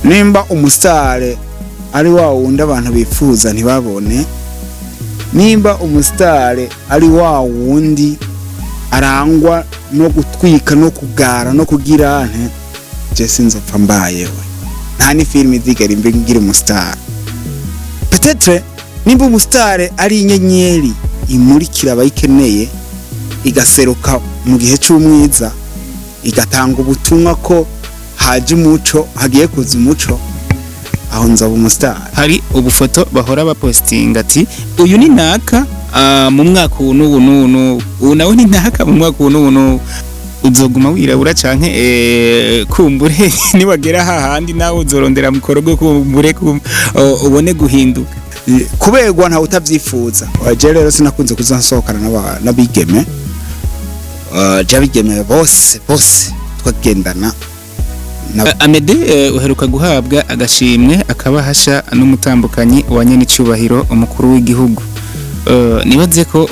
Nimba umusitare ari wa wundi abantu bifuza ntibabone, nimba umusitare ari wa wundi arangwa no gutwika no kugara no kugira nte, je sinzopfa mbayewe, nta ni filime izigera imbi ngira umusitare. Peut-être nimba umusitare ari inyenyeri imurikira abayikeneye, igaseruka mu gihe c'umwiza, igatanga ubutumwa ko haje umuco, hagiye kuza umuco, aho nzoba umusitari. Hari ubufoto bahora bapostinga ati uyu ni naka mu mwaka ubu n'ubu n'ubu n'ubu, ubu nawe ni naka mu mwaka ubu n'ubu n'ubu. Uzoguma wirabura canke kumbure niwagera hahandi nawe uzorondera mukorogo kumbure ubone guhinduka? Kuberwa ntawe utavyifuza. Je rero sinakunze kuza nsohokana n'abigeme. Je abigeme bose bose twagendana. Amede, uheruka guhabwa agashimwe akabahasha n'umutambukanyi wa nyenicubahiro umukuru w'igihugu. Nibaze ko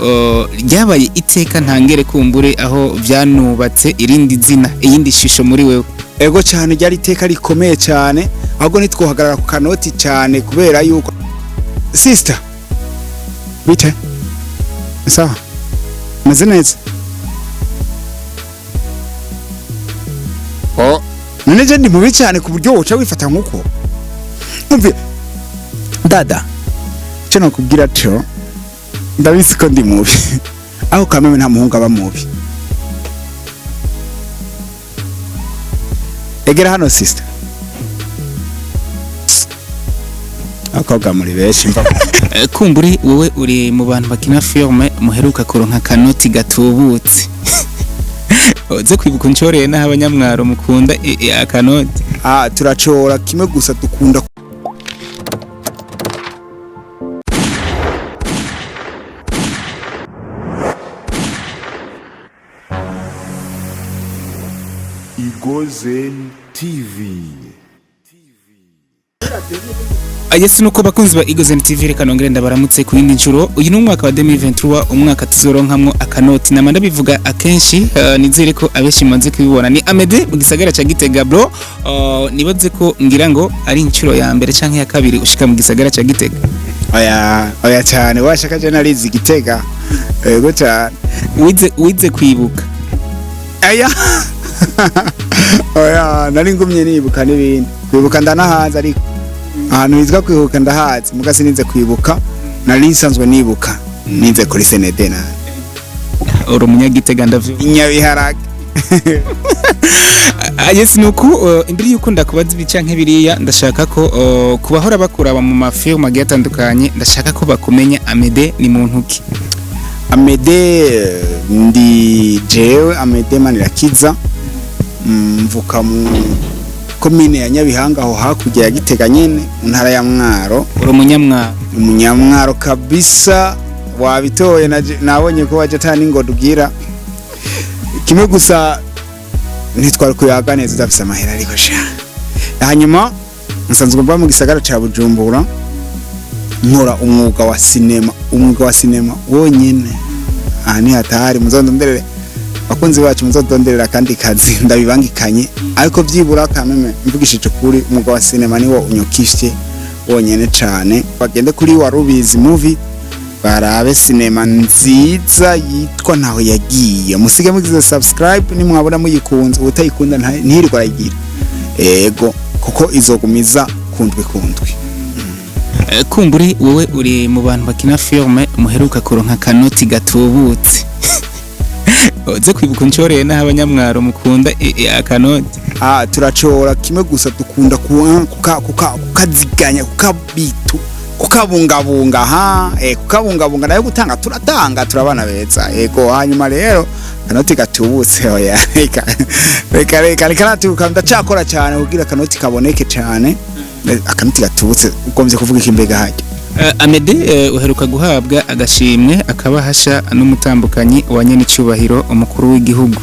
ryabaye iteka ntangere kumbure aho vyanubatse irindi zina, iyindi shusho muri wewe. Ego cyane, ryari iteka rikomeye cyane, ahubwo ntitwohagarara ku kanoti cyane kubera yuko sister bite sawa meze neza. Oh, none je ndi mubi cyane ku buryo woca wifata nkuko umve dada cyo nakubwira cyo ndabizi ko ndi mubi, aho kameme nta muhungu aba mubi. Egera hano sister. Abakobwa muri benshi mva. Kumbure wowe uri mu bantu bakina filme muheruka kuronka kanoti gatubutse. Uze kwibuka uncoreye n'aho abanyamwaro mukunda akanoti. Ah, turacora kimwe gusa dukunda. Igozen TV. Yes, nuko bakunzi ba Igozen TV, reka nongere ndabaramutse ku yindi nshuro. Uyu ni umwaka wa 2023, umwaka tuzoronkamwo akanoti. Nama ndabivuga akenshi, nizere ko abenshi mumaze kubibona. Ni Amede mu gisagara ca Gitega bro. Nibaze ko ngira ngo ari inshuro ya mbere canke ya kabiri ushika mu gisagara ca Gitega. Oya oya cyane, washaka je narizi Gitega. Ego cyane. Wize kwibuka. Aya oya, nari ngumye nibuka n'ibindi. Kwibuka ndanahaza, ariko ahantu hitwa kwibuka ndahazi, muga sininze kwibuka, nari nsanzwe nibuka nize kuri senede na Uri umunyagitega ndavyo. Inyabiharage. Yes, nuko imbere yuko ndakubaza ibi canke biriya, ndashaka ko kubahora bakuraba mu mafilm agiye atandukanye, ndashaka ko bakumenya Amede ni muntu ki. Amede ndi jewe Amede Manirakiza, mvuka mu komine ya Nyabihanga aho hakurya ya Gitega nyene, mu ntara ya Mwaro. Uri umunyamwaro. Umunyamwaro kabisa, wabitoye. Nabonye ko waje ata n'ingodo ugira. Kimwe gusa ntitwari kuyaga neza udafise amahera, ariko sha. Hanyuma nsanzwe mba mu gisagara ca Bujumbura, nkora umwuga wa sinema, umwuga wa sinema wonyene. Aha ni hatari, muzondonderere bakunzi bacu, muzodonderera akandi kazi ndabibangikanye, ariko byibura kameme mvugishije ukuri umwuga wa sinema niwo unyokishye wonyene cane. Bagende kuri Warubizi Movie barabe sinema nziza yitwa Ntaho Yagiye, musige mugize subscribe nimwabona muyikunze, utayikunda ntirirwa arayigira. Ego, kuko izogumiza kundwi kundwi. Kumbure wowe uri mu bantu bakina filme muheruka kuronka akanoti gatubutse. Uze kwibuka uncoreye n'aho abanyamwaro mukunda akanoti. Ah, turacora kimwe gusa dukunda kukaziganya, kukabitu, kukabungabunga ha kukabungabunga, nayo gutanga turatanga, turabana beza. Ego, hanyuma rero kanoti gatubutse oya, reka reka reka reka natuka, ndacakora cyane kugira kanoti kaboneke cyane. Akanoti gatubutse ukomeze kuvuga iki mbega hajya. Amede, uheruka guhabwa agashimwe akabahasha n'umutambukanyi wa nyenicubahiro umukuru w'igihugu.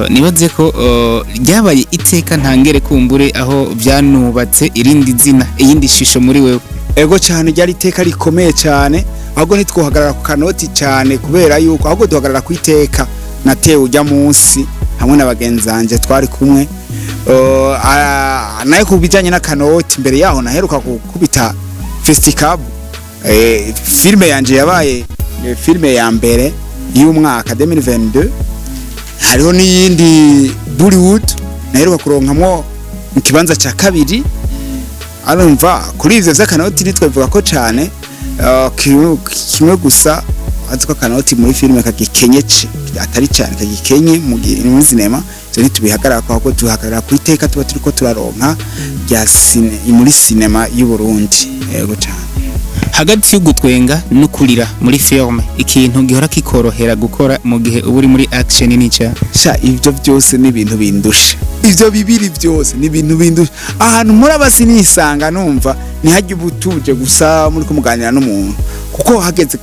Nibaze ko ryabaye iteka ntangere kumbure aho vyanubatse irindi zina, iyindi shusho muri wewe. Ego cyane, ryari iteka rikomeye cyane, ahubwo ntitwohagarara ku kanoti cyane kubera yuko ahubwo duhagarara ku iteka natewe ujya munsi hamwe na bagenzi banje twari kumwe. Nayo ku bijanye n'akanoti, mbere yaho naheruka gukubita Festicab, filme yanje yabaye filme ya mbere y'umwaka 2022. Hariho n'iyindi Bollywood naheruka kuronkamwo mu kibanza ca kabiri. Arumva kuri ivyo vy'akanoti ntitwabivuga ko cane. Kimwe gusa azi ko akanoti muri filime kagikenye, atari cane kagikenye muri sinema. Ivyo ntitubihagarara ko, ahubwo duhagarara ku iteka tuba turiko turaronka rya muri sinema y'u Burundi. Yego cane. Hagati yo gutwenga no kurira muri filme, ikintu gihora kikorohera gukora mu gihe uba uri muri action ni cya? Sha, ivyo byose ni ibintu bindusha. Ivyo bibiri byose ni ibintu bindusha. Ahantu muri abasi nisanga numva ntihajye ubutuje gusa muri kumuganira n'umuntu, kuko hageze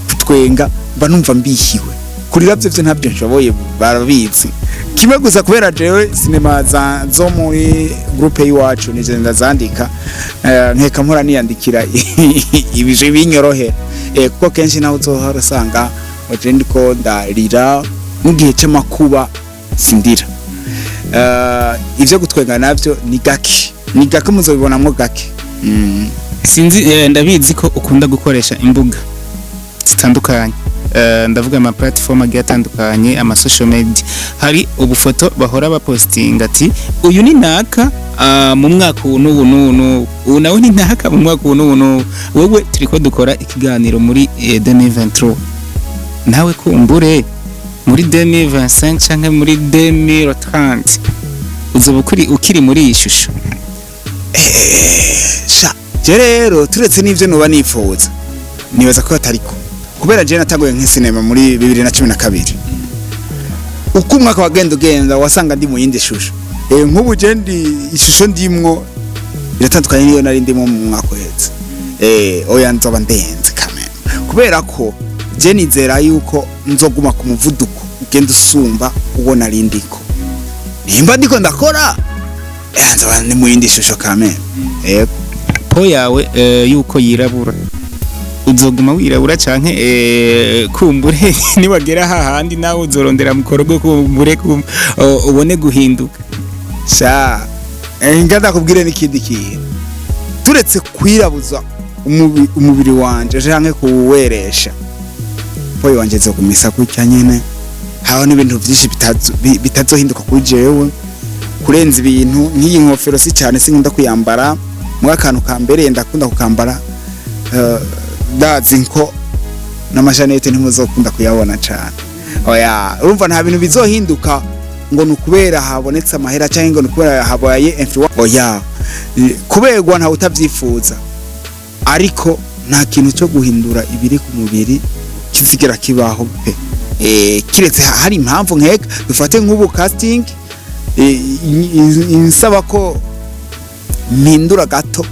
kutwenga mba numva mbihiwe. Kurira byo ntabyo nshoboye, barabizi. Kimwe gusa, kubera jewe sinema zo muri groupe y'iwacu nije ndazandika, nkeka mpora niyandikira ibije binyorohera, kuko kenshi naho uzohora usanga ngo je ndiko ndarira mu gihe c'amakuba, sindira. Ivyo gutwenga navyo ni gake, ni gake, muzobibonamwo gake. Sinzi, ndabizi ko ukunda gukoresha imbuga zitandukanye. Ndavuga ama platform agiye atandukanye, ama social media. Hari ubufoto bahora bapostinga ati uyu ni naka mu mwaka ubu n'ubu n'ubu n'ubu, ubu nawe ni naka mu mwaka ubu n'ubu n'ubu. Wewe turiko dukora ikiganiro muri 2023, nawe kumbure muri 2025 canke muri 2030 uzoba ukiri muri iyi shusho? Sha, je rero turetse n'ivyo noba nifuza, nibaza ko atariko, kubera je natanguye nk'isinema muri 2012. Uko umwaka wagenda ugenda, wasanga ndi mu yindi shusho. Nk'ubu je ndi ishusho ndimwo iratandukanye niyo nari ndimo mu mwaka uheze. Oya, nzoba ndenze kameme, kubera ko je nizera yuko nzoguma ku muvuduko ugenda usumba uwo nari ndiko. Nimba ndiko ndakora, nzoba ndi mu yindi shusho kameme, yego. Peau yawe yuko yirabura, uzoguma wirabura canke kumbure niwagera hahandi nawe uzorondera mukorogo, kumbure ubone guhinduka? Sha, nga ndakubwire n'ikindi kintu. Turetse kwirabuza umubiri wanje canke kuweresha, peau wanje zogumisa gutya nyene. Hariho n'ibintu vyinshi bitazohinduka kuri jewe, kurenza ibintu nk'iyi nkofero. Si cyane sinkunda kuyambara, muri akantu kambereye ndakunda kukambara. Ndazi ko n'amashanete ntimuzokunda kuyabona cane. Oya, urumva nta bintu bizohinduka ngo ni ukubera habonetse amahera cyangwa ngo ni ukubera habaye influence. Oya, kuberwa ntawe utavyifuza, ariko nta kintu cyo guhindura ibiri ku mubiri kizigera kibaho pe. Kiretse hari impamvu nkeka, dufate nk'ubu casting insaba ko mpindura gato,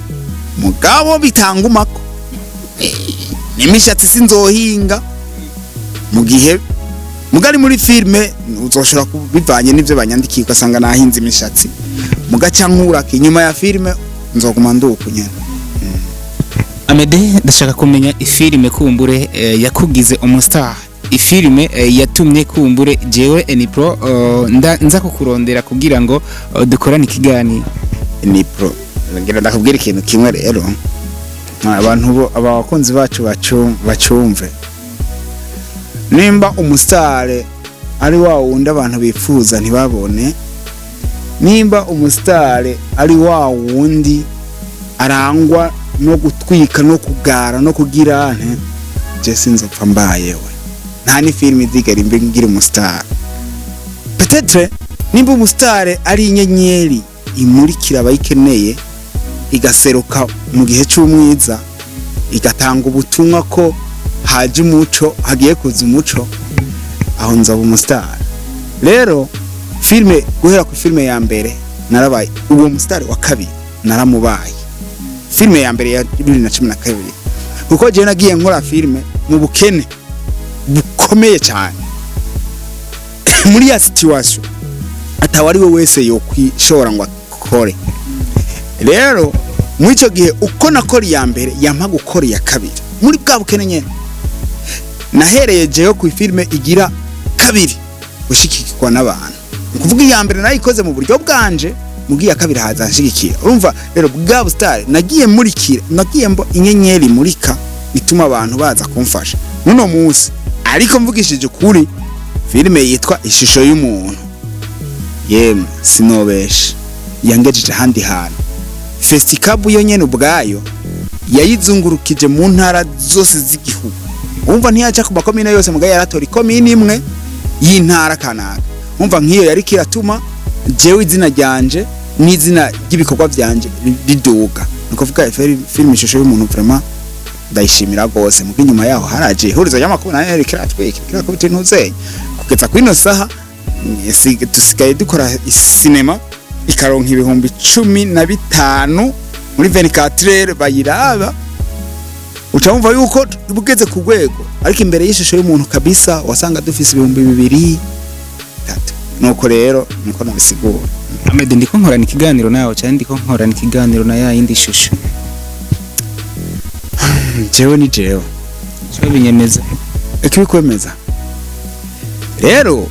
mugabo bitangumako. N'imishatsi sinzohinga mu gihe mugari muri filme uzoshobora kubivanye n'ivyo banyandikiye, ugasanga nahinze imishatsi, mugaca nkuraka inyuma ya filme, nzoguma nduku nyene. Amede, ndashaka kumenya ifilime kumbure yakugize umustar, ifilime yatumye kumbure jewe Enipro nza kukurondera kugira ngo dukorane ikiganiro. Ni pro ngira ndakubwira ikintu kimwe rero, abantu bo abakunzi bacu bacumve. Nimba umusitare ari wa wundi abantu bifuza ntibabone, nimba umusitare ari wa wundi arangwa no gutwika no kugara no kugira nte, je sinzopfa mbayewe. Nta ni filime izigera imbe ngira umusitare. Peut-être nimba umusitare ari inyenyeri imurikira abayikeneye, igaseruka mu gihe c'umwiza, igatanga ubutumwa ko haje umuco, hagiye kuza umuco, aho nzoba umusitari. Rero filime, guhera ku filime ya mbere narabaye uwo musitari, wa kabiri naramubaye, filime ya mbere ya 2012, kuko jewe nagiye nkora filime mu bukene bukomeye cyane, muri ya situation atawe ari we wese yokwishora ngo akore. Rero muri icyo gihe uko nakora iya mbere yampa gukora iya kabiri muri bwa bukene nyene. Nahereye jewe ku filime igira kabiri gushikikwa n'abantu. Ni ukuvuga iya mbere nayikoze mu buryo bwanje, Mugiye kabiri haza nshigikira. Urumva rero, bwa star nagiye murikira, nagiye mbo inyenyeri murika ituma abantu baza kumfasha muno munsi. Ariko mvugishije ukuri, filime yitwa Ishusho y'Umuntu, yemwe sinobesha, yangejeje ahandi hantu. Festicabu yo nyene ubwayo yayizungurukije mu ntara zose z'igihugu. Umva, ntiyaca ku makomine yose, mugaye yaratora ikomine imwe y'intara kanaka. Umva, nk'iyo yari kiratuma jewe izina ryanje n'izina ry'ibikorwa vyanje riduga. Ni ukuvuga filime Ishusho y'Umuntu vraiment ndayishimira rwose. Muga inyuma yaho haraje ihurizo ry'amakuru nayo yariko iratwika, irakubita intuzenye kugeza kuri saha. Dusigaye dukora sinema ikaronka 15,000 muri 24 bayiraba. Uca wumva yuko bugeze ku rwego. Ariko imbere y'Ishusho y'Umuntu kabisa wasanga dufise 2,000, 3,000. Nuko rero niko nabisigura. Amede, ndiko nkorana ikiganiro nawe cyane, ndiko nkorana ikiganiro na ya yindi shusho? Jewe ni jewe. Cyo binyemeza. Ikibikwemeza rero,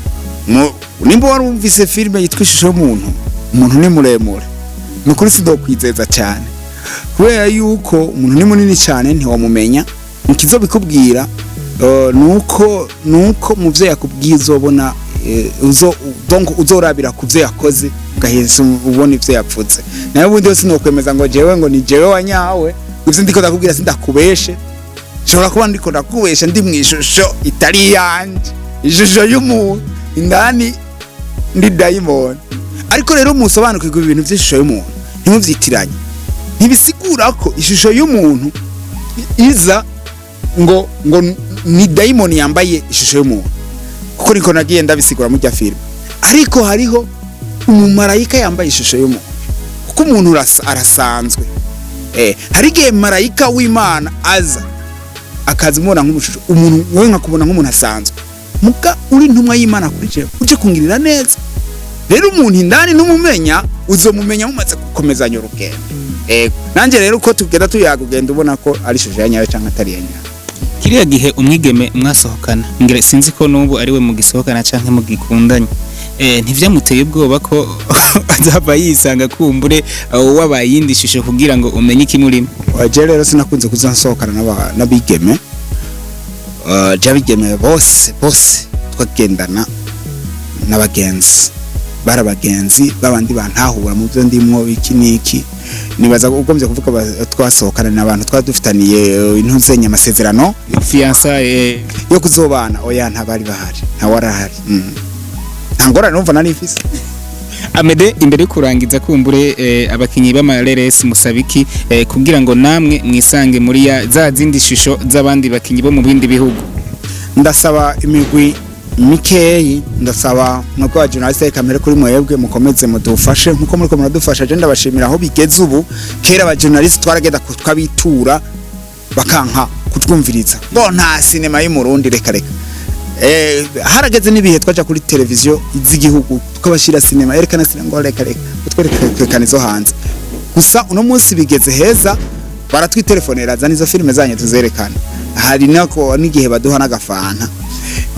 nimba warumvise filime yitwa Ishusho y'Umuntu, umuntu ni muremure. Ni ukuri sindokwizeza cyane, kubera yuko umuntu ni munini cyane, ntiwamumenya. Ikizobikubwira nuko mu byo yakubwiye uzobona, uzo donc uzorabira ku byo yakoze, ugaheza ubona ibyo yapfutse. Nayo ubundi yose sinokwemeza ngo jewe, ngo ni jewe wa nyawe. Ivyo ndiko ndakubwira sindakubeshe, nshobora kuba ndiko ndakubesha ndi mu ishusho itari iyanje, ishusho y'umuntu, indani ndi dayimoni. Ariko rero musobanukirwe ibintu by'ishusho y'umuntu, ntimuvyitiranye. Ntibisigura ko ishusho y'umuntu iza ngo ni dayimoni yambaye ishusho y'umuntu, kuko niko nagiye ndabisigura mu rya filime. Ariko hariho umumarayika yambaye ishusho y'umuntu, kuko umuntu arasanzwe. Hari igihe marayika w'Imana aza akaza umubona nk'umushusho umuntu, wowe nkakubona nk'umuntu asanzwe, muga uri intumwa y'Imana kuri jewe, uje kungirira neza. Rero umuntu indani ntumumenya, uzomumenya mumaze gukomezanya urugendo. Ego, nanjye rero uko tugenda tuyaga, ugenda ubona ko ari ishusho ya nyayo cyangwa atari iya nyayo. Kiriya gihe umwigeme mwasohokana, ngira sinzi ko n'ubu ari we mugisohokana canke mugikundanye, ntivyamuteye ubwoba ko azava yisanga kumbure wabaye iyindi shusho kugira ngo umenye ikimurimo? Je rero sinakunze kuza nsohokana n'abigeme. Je abigeme bose bose twagendana n'abagenzi, bari abagenzi babandi bantahura mu byo ndimwo, iki n'iki. Nibaza ugombye kuvuga twasohokana n'abantu twari dufitaniye intuzenya, amasezerano fiançailles yo kuzobana. Oya, ntabari bahari, ntawarahari. Nta ngorane numva nari mfise. Amede, imbere yo kurangiza, kumbure abakinyi b'amareresi musabiki kugira ngo namwe mwisange muri ya za zindi shusho z'abandi bakinyi bo mu bindi bihugu? Ndasaba imigwi mikeyi, ndasaba mwebwe wa journaliste kamere kuri mwebwe, mukomeze mudufashe nkuko muriko muradufasha. Je ndabashimira aho bigeze ubu. Kera aba journaliste twaragenda twabitura bakanka kutwumviriza ngo nta sinema y'Umurundi, reka reka. Harageze n'ibihe twaja kuri televiziyo z'igihugu tukabashira sinema, yerekana sinema, ngo reka reka, utwerekana izo hanze gusa. Uno munsi bigeze heza, baratwitelefonera: "Zana izo filime zanyu tuzerekana." Hari nako n'igihe baduha n'agafanta.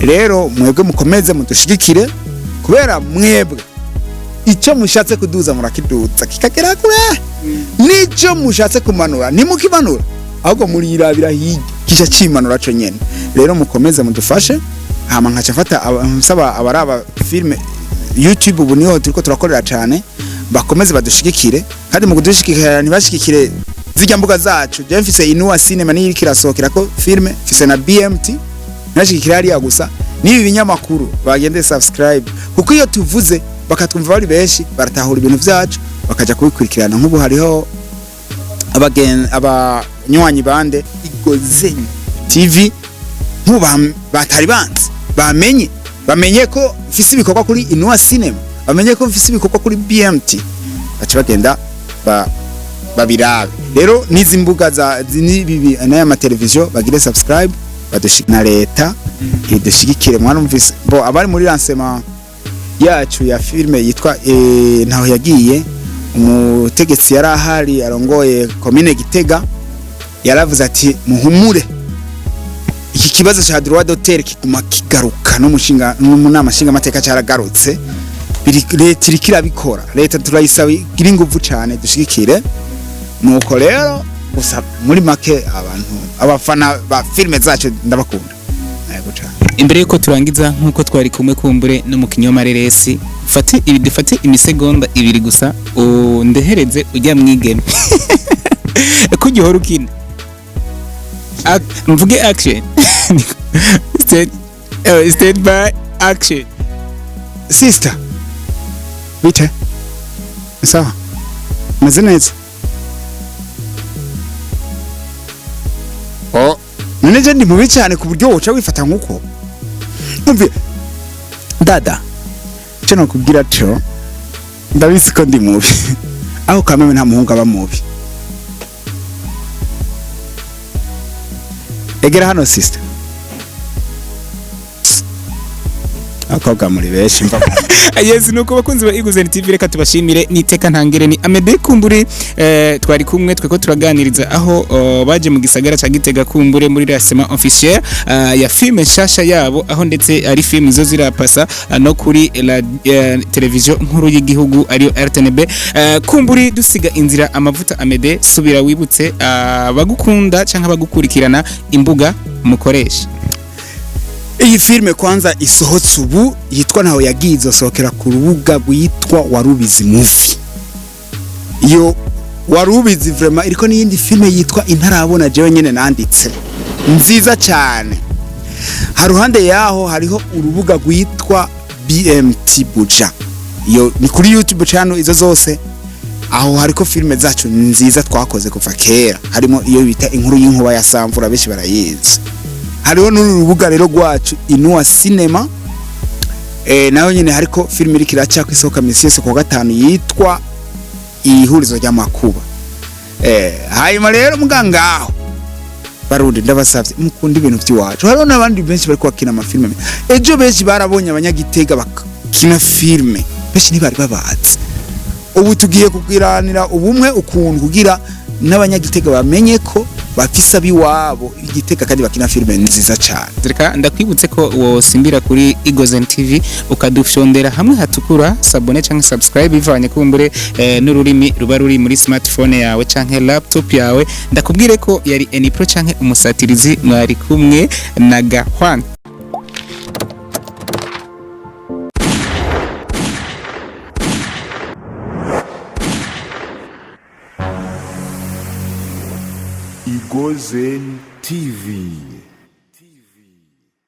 Rero mwebwe mukomeze mudushigikire, kubera mwebwe icyo mushatse kuduza murakiduza kikagera kure, n'icyo mushatse kumanura ntimukimanura, ahubwo murirabira hirya kisha cimanura co nyene. Rero mukomeze mudufashe. Hama nkaca mfata nsaba abaraba filime YouTube, ubu niho turiko turakorera cane, bakomeze badushigikire. Kandi mu kudushigikira ntibashigikire zirya mbuga zacu. Je mfise Inua Cinema niyo iriko irasohokera ko filme, mfise na BMT. Ntibashigikire hariya gusa, n'ibi binyamakuru bagende subscribe, kuko iyo tuvuze bakatwumva bari benshi, baratahura ibintu vyacu bakaja kubikurikirana. Nk'ubu hariho abanywanyi bande Igozenyi TV, nk'ubu batari banzi, bamenye ko mfise ibikorwa kuri Inua Cinema, bamenye ko mfise ibikorwa kuri BMT, baca bagenda babirabe. Rero n'izi mbuga za n'ibi n'aya mateleviziyo bagire subscribe na leta idushigikire. Mwarumvise bo abari muri lancement yacu ya filme yitwa Ntaho Yagiye, umutegetsi yari ahari arongoye komine Gitega yaravuze ati: "Muhumure, iki kibazo cha droit d'auteur kiguma kigaruka no mushinga no mu nama nshinga amateka cyaragarutse." Leta iriko irabikora, leta turayisaba igira inguvu cane dushigikire. Nuko rero gusa muri make, abantu, abafana ba filime zacu, ndabakunda, yego cane. Imbere yuko turangiza, nkuko twari kumwe kumbure no mu kinyoma reresi, ufate ibi, dufate imisegonda 2 gusa, undehereze ujya mwigeme ko uhora ukina. Mvuge action, stand by, action. Sister, bite? Sawa, meze neza. Oh, none je ndi mubi cyane ku buryo woca wifata nkuko umve? Dada, icyo nakubwira cyo, ndabizi ko ndi mubi, aho kameme nta muhungu aba mubi. Egera hano, sister. Abakobwa muri benshi mva. Yes, nuko bakunzi ba Iguzen TV, reka tubashimire niteka ntangere. Ni Amede Kumbure, twari kumwe tweko turaganiriza aho baje mu gisagara ca Gitega kumbure muri lancement officiel ya film nshasha yabo, aho ndetse ari film zo zirapasa no kuri la television nkuru y'igihugu ariyo RTNB. Kumburi dusiga inzira amavuta, Amede, subira wibutse abagukunda canke abagukurikirana imbuga mukoresha. Iyi filime kwanza isohotse ubu yitwa Ntaho Yagiye, izosohokera ku rubuga rwitwa Warubizi Movie. Iyo Warubizi vraiment iriko n'iyindi filime yitwa Intarabona, jewe nyene nanditse, nziza cyane. Haruhande yaho hariho urubuga rwitwa BMT Buja, iyo ni kuri YouTube channel. Izo zose aho hariko filime zacu nziza twakoze kuva kera, harimo iyo bita Inkuru y'Inkuba ya Samvura, benshi barayizi. Hariho n'uru rubuga rero rwacu Inua Cinema, nayo nyene hariko filime iriko iraca kwisohoka misi yose kuwa gatanu yitwa Ihurizo ry'Amakuba. Hanyuma rero mugangaho, Barundi, ndabasavye mukunda ibintu by'iwacu. Hariho n'abandi benshi bariko bakina amafilime. Ejo benshi barabonye abanyagitega bakina filime, benshi ntibari babazi. Ubu tugiye kugiranira ubumwe ukuntu kugira n'abanyagitega bamenye ko bafise abiwabo igitega kandi bakina filime nziza cyane. Reka ndakwibutse ko wosimbira kuri Igozen TV ukadufyondera hamwe hatukura s'abonner canke subscribe, bivanye kumbure n'ururimi ruba ruri muri smartphone yawe canke laptop yawe. Ndakubwire ko yari Enipro canke umusatirizi, mwari kumwe na Gahwan. Igozen TV.